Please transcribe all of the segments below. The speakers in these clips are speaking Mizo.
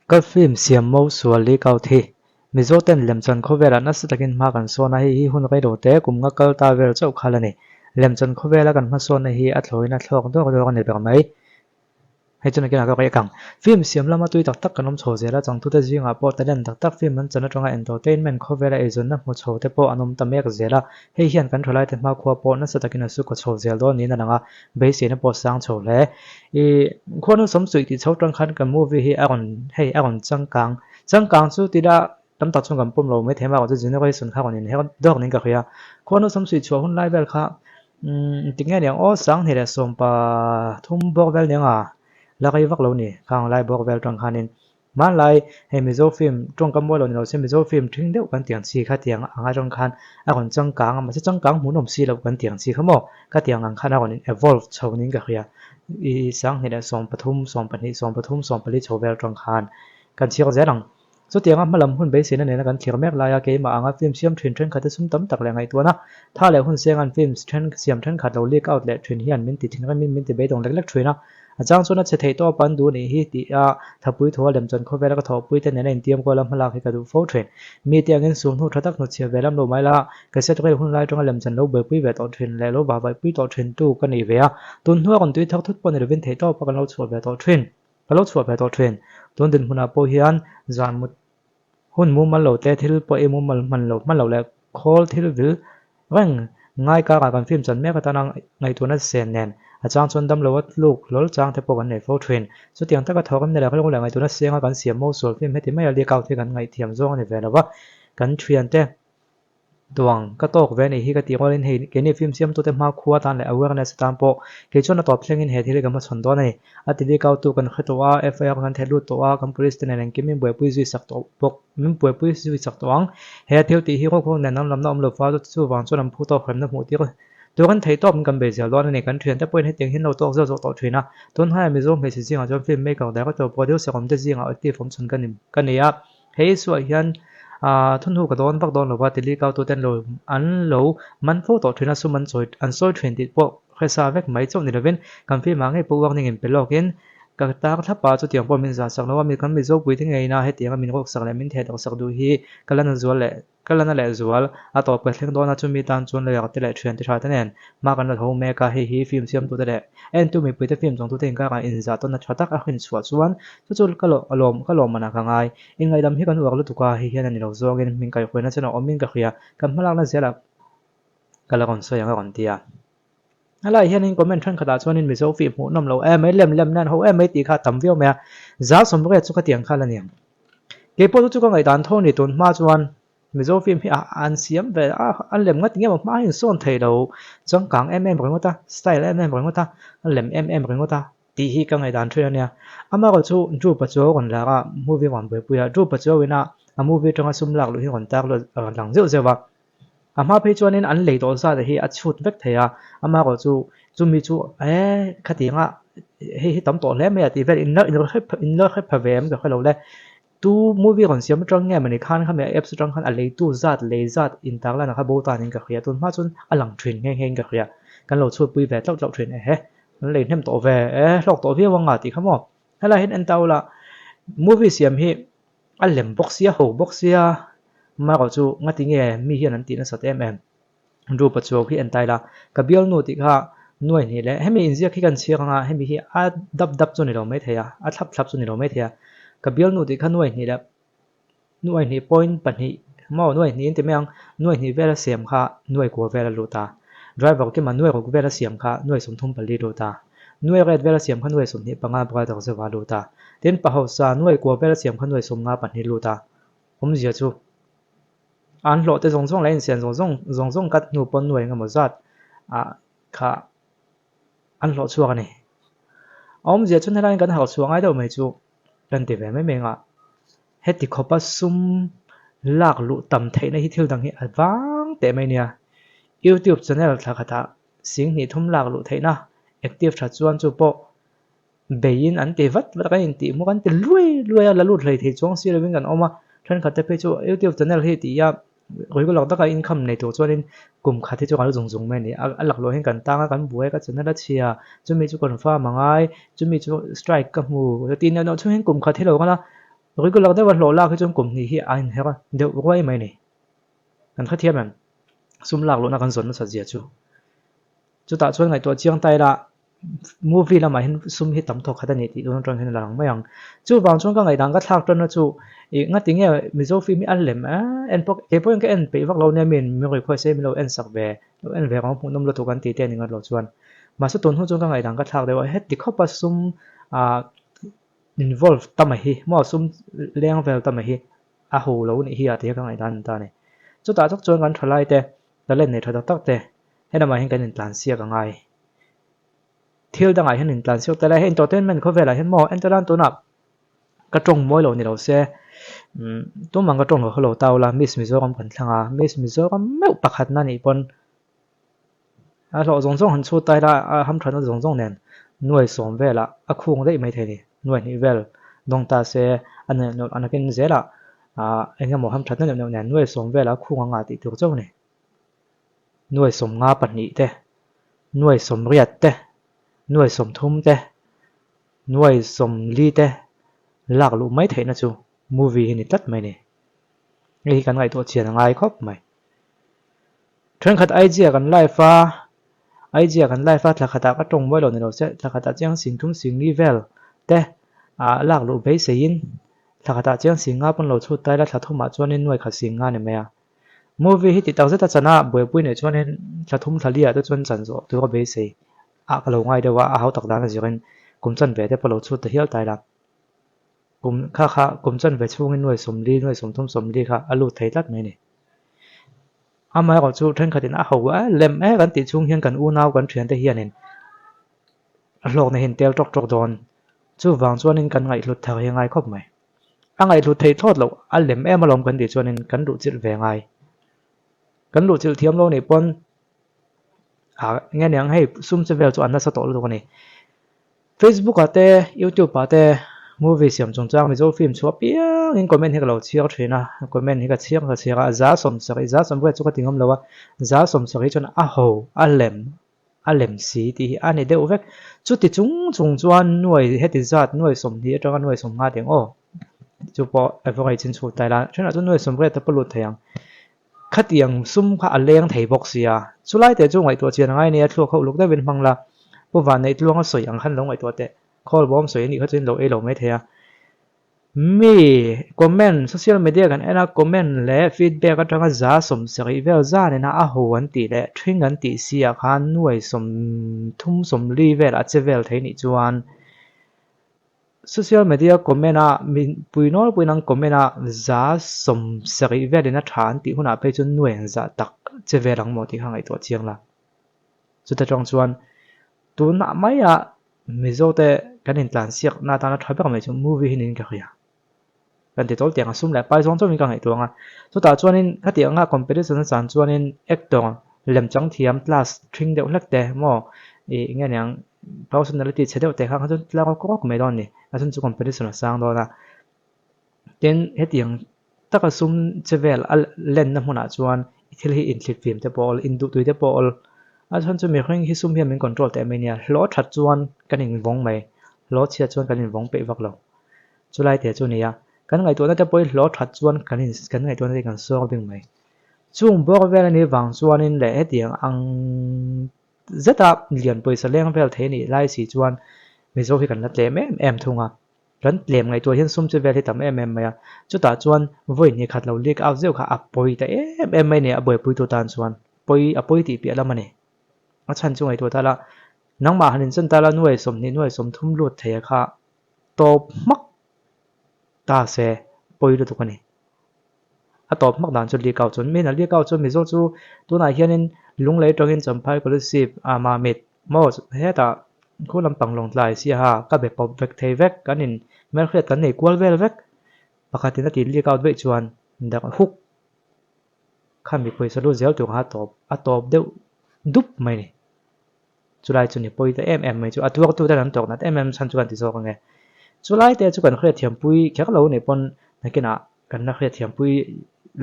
Ka film siam mo sual leak out hi Mizo ten lemchan khawvelah nasa takin hma kan sawn a, hei hi hun reilo te kum nga kal ta vel chauh khal a ni. Lemchan khawvela kan hmasawnna hi a thlawhin a thlawk dawk dawk a ni ber mai. Hei chuan nakinah ka raih ang. Film siam lama tui tak tak kan awm chho zel a, changtute zingah pawh talent tak tak film an chan atanga entertainment khawvela eizawnna hmu chho te pawh an awm ta mek zel a, hei hian kan thalaite hmakhua pawh nasa takin a suka chho zel dawn niin a lang a, beiseina pawh sang chho hle. I khuanu sawmsuih tih chho tang khan kan movie hi a rawn hei a rawn changkang changkang chu tila tam tak chuan kan pawm lo mai thei a, chu generation kha rawn inher dawk niin ka hria. Khuanu sawmsuih chhuah hun lai vel kha umm tinge niang aw sanghnih leh sawmpa thum bawk vel niang a la rei vak lo ni khang lai bawk vel tang khanin Hmanlai hei Mizo film tawngkam mawi lo ni lo se Mizo film thing deuh kan tiang chi kha tiang ang atang khan a rawn changkang a mahse changkang hmuhnawm si loh kan tiang chi kha maw ka tiang ang khan a rawn in evolve chho niin ka hria i sanghnih leh 13 12 13 14 chho vel atang khan kan chhiar zel ang. Chutianga hmalam hun beiseina nena kan thlir mek laia keimah anga film siam thin thenkhat te sum tam tak leh ngaihtuahna tha leh hun senga'n film then siam thenkhat lo leak out leh thin hian min ti thinrim in min ti beidawng lek lek thin a. A chang chuan a chhe theih tawp an duh nih hi tih a thapui thua lemchan khawvela ka thawhpui te nena intiam kual a hmalak hi ka duh fo thin. Mi te angin sulhnu tha tak hnutchhiah ve lam lo mai la, cassette rel hun lai atanga lemchan lo buaipui ve tawh thin leh lo vahvaihpui tawh thin tu ka ni ve a, tun hnua rawn tui thar thut pawh ni lovin theih tawpa kan lo chhuah ve tawh thin. Ka lo chhuah ve tawh thin. Tun dinhmunah pawh hian zan mut hun mumal lo te thil pawh i mumal hman lo hman loh leh khawl thil vil reng ngai karah kan film chan mek atana ngaihtuahna sen nen a chang chuan damlo a tluk hlawl chang te pawh kan nei fo thin. Chutiang taka thawkrimna leh rilru leh ngaihtuahna senga kan siam mo sual film heti maia leak out hi kan ngaihthiam zawng a ni ve lo va, kan thiante Tuang, ka tawk ve anih hi ka tih rualin hei keini film siamtute hmakhua atan leh awareness atan pawh kei chuan a tawp thlengin he thil hi ka hmachhawn dawn a ni. A ti bik autu kan hre tawh a, FIR kan theh lut tawh a, kan police te nen engkim min buaipui zui sak tawh bawk, min buaipui zui sak tawh ang. He thil tih hi ruak ruak nen an lamna awm lo fa chuvang chuan an phu tawk hremna hmuh tir turin theih tawp in kan bei zel dawn a ni. Kan thiante pawhin hetiang hian lo tawk zeuh zeuh tawh thin a, tun hnuaiah Mizo hmeichhe zingah chuan film maker, director, producer awmte zingah active awm chhun ka ni a. Hei suah hian thunhu ka dawn vak dawn lova tili kau tuten lo an lo man fo tawh thin a, sum an chawi an sawi thin tih pawh hresa vek mai chauh ni lovin kan film ah ngei pawh uak ning in pe lawkin ka tar thlap a, chutiang pawh min zah sak lo a, mi kan Mizo puite ngeina hetianga min rawk sak leh min theh darh sak duh hi ka la na zual leh Ka la na leh zual, a tawp ka thleng dawn a, chumi tan chuan lawyer te leh thian te tha te nen hma kan la tho mek a, hei hi film siamtute leh entu mipuite film chawngtute inkarah inzah tawnna tha tak a hrin chhuah chuan chu chu ka lawm ka lawm manah ka ngai. Inngaihdam hi kan uar lutuk a, hei hian a ni lo zawngin min kaihhruaina chen a awmin ka hria, kan hmalakna zelah ka la rawn sawi ang a rawn ti a. Helaiah hianin comment thenkhatah chuanin Mizo film hmuhnawm lo em mai, lem lem nan ho em mai tih kha a tam viau mai a, za sawmriat chu khatiang kha la ni ang. Kei pawh chu chu ka ngaihdan tho a ni tun hma chuan Mizo film hi an siam ve a, an lem ngat nge maw hma hi an sawn thei lo, changkang em em ringawt a, style em em ringawt a, a lem em em ringawt a tih hi ka ngaihdan thin a nia. Amaherawh chu Drew Pachuau rawn lar a, movie rawn buaipui a, Drew Pachuau ina a movie atanga sum lak luh hi rawn tar rawn lang zeuh zeuh a. A hma phei chuanin an lei tawh zat hi a chhut vek thei a, amaherawh chu chumi chu e khatianga hei hi tam tawh hle mai a tih vel in la in la hre pha ve em ka hre lo le. Tu movie rawn siam atang nge mawni khan khami apps atang khan a leitu zat lei zat intar lan a kha bo tan in ka hria tun hma chuan a lang thin nghe nghe in ka hria kan lo chhut pui ve tlauh tlauh thin ehe an lei hnem tawh ve e hlawk tawh viau anga tih kha maw helai hian en ta ula movie siam hi A lem bawk sia, ho bawk sia, marawh chu ngati nge mi hian an tih nasat em em. Rupa chuau khi en tai la, ka bialnu tih kha nuai hnih leh hemi inziak hi kan chhiar anga hemi hi a dap dap chu ni lo mai thei a, a thlap thlap chu ni lo mai thei a. Ka bialnu tih kha nuai hnih leh nuai hnih point pahnih maw nuai hnih in ti mai ang, nuai hnih vel a siam kha nuai kua vel a lut a, driver kima nuai ruk vel a siam kha nuai 34 lut a. Nuai ret vel a siam kha nuai 25 brother zeuha lut a. Tin, pa hausa nuai kua vel a siam kha nuai 52 lut a. Awmzia chu an hlawh te zawng zawng leh a insiam zawng zawng zawng zawng kat hnu pawn nuai engemaw zat ah kha an hlawh chhuak a ni. A awmzia chu helaiin kan harh chhuah ngai deuh mai chu kan ti ve mai mai ang a. Heti khawpa sum lak luh tam theihna hi thil dang hi a vang teh mai nia. YouTube channel thla khatah Sing hnih thum lak luh theihna active tha chuan chu pawh beiin an ti vat vat a, kan intih hmuh kan ti luai luai a, la lut hlei thei chuang si lovin kan awm a, thenkhat te phei chu YouTube channel hi tih a regular taka income nei tur chuanin kum khat hi chu kan lo zung zung mai a ni, a laklawh hian kan tang a, kan buai a, ka channel a chhia, chumi chu confirm a ngai, chumi chu strike ka hmu, tin neuh neuh chhung hian kum khat hi lo kal a. Regular deuha hlawh lak hi chuan kum hnih hi a inher deuh ruai mai a ni. Kan hrethiam em? Sum lak luhna kan zawn nasat zia chu. Chutah chuan ngaihtuah chiang ta ila movie lamah hian sum hi tam thawk khat a ni tih tun atang hian a la lang mai ang. Chuvang chuan ka ngaihdan ka thlak tanna chu ih ngati nge Mizo film hi a lem a en pawh kei pawhin ka en peih vak lo nia mi in min request e min lo en sak ve lo en ve ang hmuhnawm lutuk an tih te a ni ngat lo chuan. Mahse tun hnu chuan ka ngaihdan ka thlak deuh a heti khawpa sum ah involve ta mai hi maw sum leng vel ta mai hi a ho lo nih hi a tih hi ka ngaihdan a ni ta a ni. Chutah tak chuan kan thalai te talent nei tha tak tak te he lamah hian kan intlansiak a ngai. Thil dangah hian intlansiak tel a, hei entertainment khawvelah hian maw entertain tunah ka tawng mawi lo ni lo se umm tumah ka tawng lo kha lo tau la Miss Mizoram kan thlang a, Miss Mizoram meuh pakhatna nih pawn a hlawh zawng zawng han chhut ta ila a hamthatna zawng zawng nen nuai sawm velah a khung daih mai thei a ni. Nuai hnih vel dawng ta se a neuh neuh a nakin zelah ah eng emaw hamthatna neuh neuh nen nuai sawm velah a khung anga tih tur chauh a ni. Nuai 52 te, nuai 80 te, nuai 30 te, nuai 40 te lak luh mai theihna chu movie hi ni tlat mai a ni. Hei hi kan ngaihtuah chian a ngai khawp mai. Thenkhat IG-ah kan live a, IG-ah kan live a, thla khatah ka tawng mawi lo ni lo se, thla khatah chiang sing thum sing ni vel te ah lak luh beiseiin thla khatah chiang sing nga pawn lo chhut ta ila thla thumah chuanin nuai khat sing nga ni mai a. Movie hi ti tak zet a chan a, buaipui neih chuanin thla thum thla liah te chuan chan zawh tur a beisei ah ka lo ngai deuh a, a hau tak dan a zirin kum chanve te pawh lo chhut ta hial ta ila. Kum kha kha kum chanve chhungin nuai 40, nuai 30, 40 kha a lut thei tlat mai a ni. Amaherawh chu thenkhatin a ho a lem e kan tih chhung hian kan unau kan thiante hianin a hlawkna hi an tel tawk tawk dawn. Chuvang chuanin kan ngaihhlut thar hi a ngai khawp mai. A ngaihhlut theih thlawt loh a lem em alawm kan tih chuanin kan luhchilh ve ngai. Kan luhchilh thiam lo nih pawn ah nge niang hei sum che vel chu an nasa tawh lutuk a ni. Facebook ah te YouTube ah te movie siam chungchang Mizo film chhuah piangin comment hi ka lo chhiar thin a, comment hi ka chhiar ka chhiar a, 70%, 80% chu ka ti ngam lo a, 70% chuan a ho, a lem, a lem si tih hi a ni deuh vek. Chuti chung chung chuan nuai heti zat nuai 20 atanga nuai 50 tih ang aw chu pawh average in chhut ta ila thenah chuan nuai 80 te pawh lut thei ang. Khatiang sum kha a leng thei bawk sia. Chulai teh chu ngaihtuah chian a ngai nia thluak ho uluk deuhin hmang la. Pu Vanneih Tluanga sawi ang khan lo ngaihtuah teh. Khawl bawm sawi anih kha chuan lo ei lo mai thei a. Mi comment social media kan en a comment leh feedback atanga 70% vel zan ina a ho an tih leh thing an tih si ah khan nuai 30 40 vel a che vel thei nih chuan Social media comment a mipui nawlpuiin an comment a 70% velin a tha an tih hunah phei chuan nuai an zah tak che vel ang maw tih kha ngaihtuah chiang la. Chuta tang chuan tunah maia Mizo te kan intlansiak na atana tha ber mai chu movie hi niin ka hria. Kan ti tawl tiang a sum leh pai zawng chauhin ka ngaihtuah ang a. Chutah chuanin khatiang anga competition a chan chuanin actor lemchang thiam class thing deuh hlek te maw ih enge niang personality chhe deuh te kha kha chuan tlang rawk rawk mai dawn a ni. A chhan chu competition a sang dawn a. Tin hetiang taka sum che vel a lenna hmunah chuan i thil hi inthlip fim te pawh awl, induhtui te pawh awl. A chhan chu mihring hi sum hian min control teh mai nia. Hlawh that chuan kan invawng mai, hlawh chhiat chuan kan invawng peih vak lo. Chulai te chu nia, kan ngaihtuahna te pawhin hlawh that chuan kan in kan ngaihtuahna te kan sawr bing mai. Chung bawr vel anih vang chuanin leh hetiang ang zeta lian pawisa leng vel thei anih lai si chuan Mizo hi kan la tlem em em thung a. Kan tlem ngaihtuah hian sum chu vel hi tam em em mai a. Chutah chuan vawi hnih khat lo leak out zeuh kha a pawi ta em em mai a ni a buaipuitu tan chuan pawi a pawi tih piah lam a ni. A chhan chu ngaihtuah ta la nangmah han inchan ta la nuai 20 nuai 30 lut thei a kha tawp hmak ta se pawi lutuk a ni. A tawp hmak dan chu leak out chuan min a leak out chuan Mizo chu tunah hianin Lunglei tawngin Champhai College ah Mamit maw hetah khu lampang Lawngtlai Siaha ka be pawp vek thei vek kan in hmelhriat kan nei kual vel vek pakhatin a ti leak out veih chuan dak huk kha mi pawisa lut zel tur kha a tawp a tawp deuh dup mai a ni. Chulai chu ni pawi ta em em mai chu a tuartu ten an tawk nat em em chhan chu kan ti zawk ange. Chulai te chu kan hriatthiampui kher lo nih pawn nakinah kan la hriatthiampui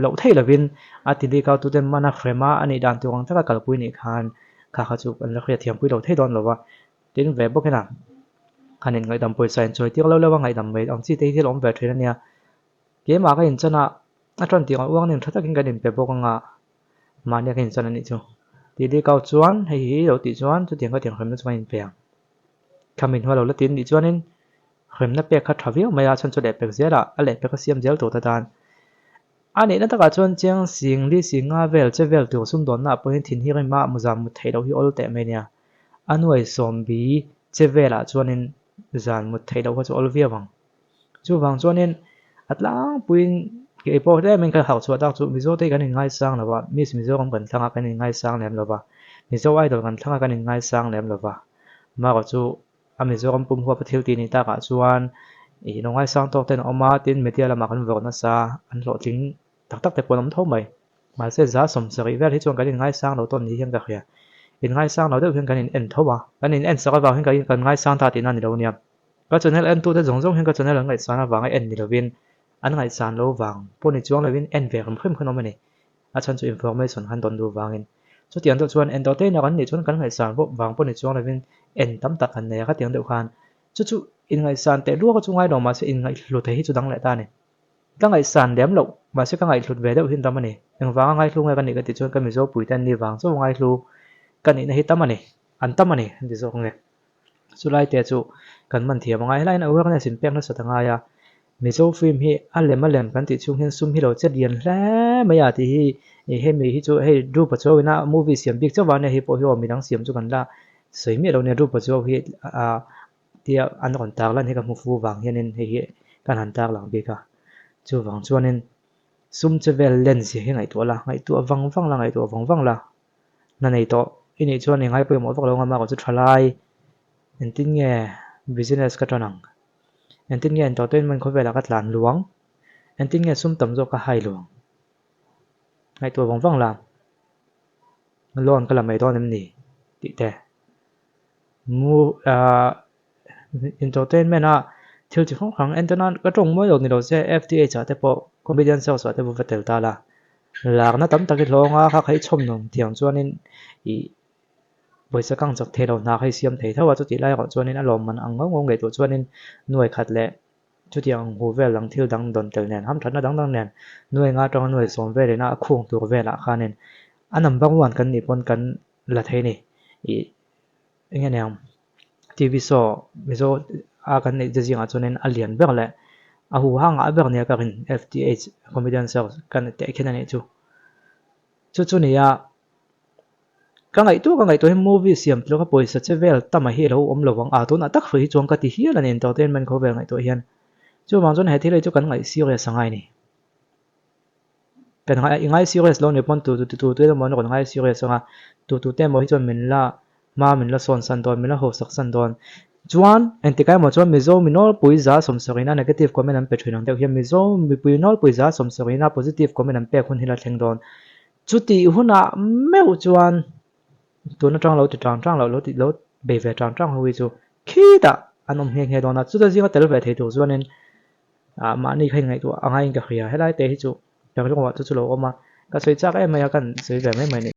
loh theih lovin a ti dik a tute mana hrema a nih dan tur ang taka kalpui nih khan kha kha chu kan la hriatthiampui lo thei dawn lo va. Tin ve bawk ina han in ngaihdam pawisa in chawi tir lo lo a ngaihdam mai ang chi te hi thil awm ve thin a nia. Keimah ka inchan a, a tan tih ang uang nen tha takin kan inpe bawk anga mahnia ka inchan a nih chu. Tih li kau chuan hei hi lo tih chuan chutiang ka tiang hremna chu kan inpe ang. Khami hnuai lo la tin nih chuanin hremna pek kha tha viau mai a, chhan chu lehpek zelah a lehpek a siam zel tur ta tan. A nihna takah chuan chiang sing li sing nga vel che vel tur sumdawnna ah pawhin thin hi rima muzam mut theih loh hi awl teh mai nia. A nuai sawmbi che velah chuanin zan mut theih loh kha chu awl viau ang. Chuvang chuanin a tlangpuiin kei pawh tlem in ka hauh chhuah tak chu Mizo te hi kan inngaisang lo va, Miss Mizoram kan thlang a kan inngaisang lem lo va, Mizo Idol kan thlang a kan inngaisang lem lo va. Marawh chu a Mizoram pum huapa thil tih nih takah chuan ih lo ngaisang tawk ten a awm a, tin media lamah kan vawrh nasa, an hlawhtling tak tak te pawh an awm tho mai. Mahse za 70 vel hi chuan kan inngaisang lo tawn ni hian ka hria. Inngaisang lo deuh hian kan in en tho a, kan in en sak avang hian kan ngaisang ta tihna a ni lo nia. Ka channel entute zawng zawng hian ka channel an ngaihsan avanga en ni lovin an ngaihsan lo vang pawh ni chuang lovin en ve hrim hrim khan awm a ni. A chhan chu information khan dawn duh vangin. Chutiang deuh chuan entertainer an nih chuan kan ngaihsan pawh vang pawh ni chuang lovin en tam tak an nei a khatiang deuh khan. Chu chu inngaihsan teh luak a chu ngai lo mahse inngaihhlut hi chu dang leh ta a ni. Ka ngaihsan lem loh mahse ka ngaihhlut ve deuh hi an tam a ni. Engvanga ngaihlu nge ka nih ka tih chuan ka Mizo puite an nih vang chauh ngaihlu ka nihna hi tam a ni. An tam a ni an ti zawk nge. Chulai te chu kan man thiam a ngai. Helaiin awareness in pek nasat a ngai a, Mizo film hi a lem a lem kan tih chhung hian sum hi lo che lian hle mai a tih hi ih hemi hi chu hei Drew Pachuau ina movie siam bik chauh vang nia hei pawh hi aw midang siam chu kan la sawi miah lo nia Drew Pachuau hi ah tia an rawn tar lan hi ka hmu fu vang hianin hei hi kan han tar lang bik a chuvang chuanin sum che vel len zia hi ngaihtuah la ngaihtuah vang vang la ngaihtuah vang vang la. Hna nei tawh i nih chuan i ngai pawimawh vak lo ang a, mahkawh chu tha lai engtin nge business ka tan ang? Engtin nge entertainment khawvelah ka tlan luang? Engtin nge sum tam zawk ka hai luang? Ngaihtuah vang vang la, loan ka la mai dawn em ni? tih te. Mu ah entertainment a thil chi hrang hrang entawn a ka tawng mawi lo ni lo se F_T_H ah te pawh comedian search ah te pawh va tel ta la lakna tam tak i hlawng a kha kha i chhawm nawm thiang chuanin ih pawisa kang chak thei lo hna kha i siam thei tho a chutih lai erawh chuanin a lawmman ang ngau ngau ngei tawh chuanin nuai khat leh chutiang ang hu vel ang thil dang dawn tel nen hamthatna dang dang nen nuai nga atanga nuai sawm velin a a khung tur velah khanin a number one kan nih pawn kan la thei a ni ih eng nge niang TV show Mizo a kan neih te zingah chuanin a lian ber leh a huhang ah ber nia ka rin F_T_H comedian search ka ni teh khin a nih chu. Chu chu nia ka ngaihtuah ka ngaihtuah hi movie siam tluk a pawisa che vel tam a hi a lo awm lo ang a tunah tak hrui hi chuan ka ti hial a ni entertainment khawvel ngaihtuah hian chuvang chuan he thil hi chu kan ngaih serious a ngai a ni. Kan ngai i ngai serious lo ni pawn tu tu tu te emaw an rawn ngai serious ang a, tu tu te emaw hi chuan min la hma min la sawn san dawn, min la hawsak san dawn. Chuan engtikah emaw chuan Mizo mi nawlpui za sawmsawrina negative comment an pe thin ang deuh hian Mizo mipui nawlpui za sawmsawrina positive comment an pek hun hi la thleng dawn. Chutih hunah meuh chuan tun atang lo ti tang tang loh lo ti lo bei ve tang tang ho hi chu khitah an awm nghe nghe dawn a, chuta zinga tel ve thei tur chuanin Ah mahni kha inngaihtuah a ngaiin ka hria, helai te hi chu ka rilruah chu chu lo awm a, ka sawi chak em mai a, kan sawi ve mai mai a ni.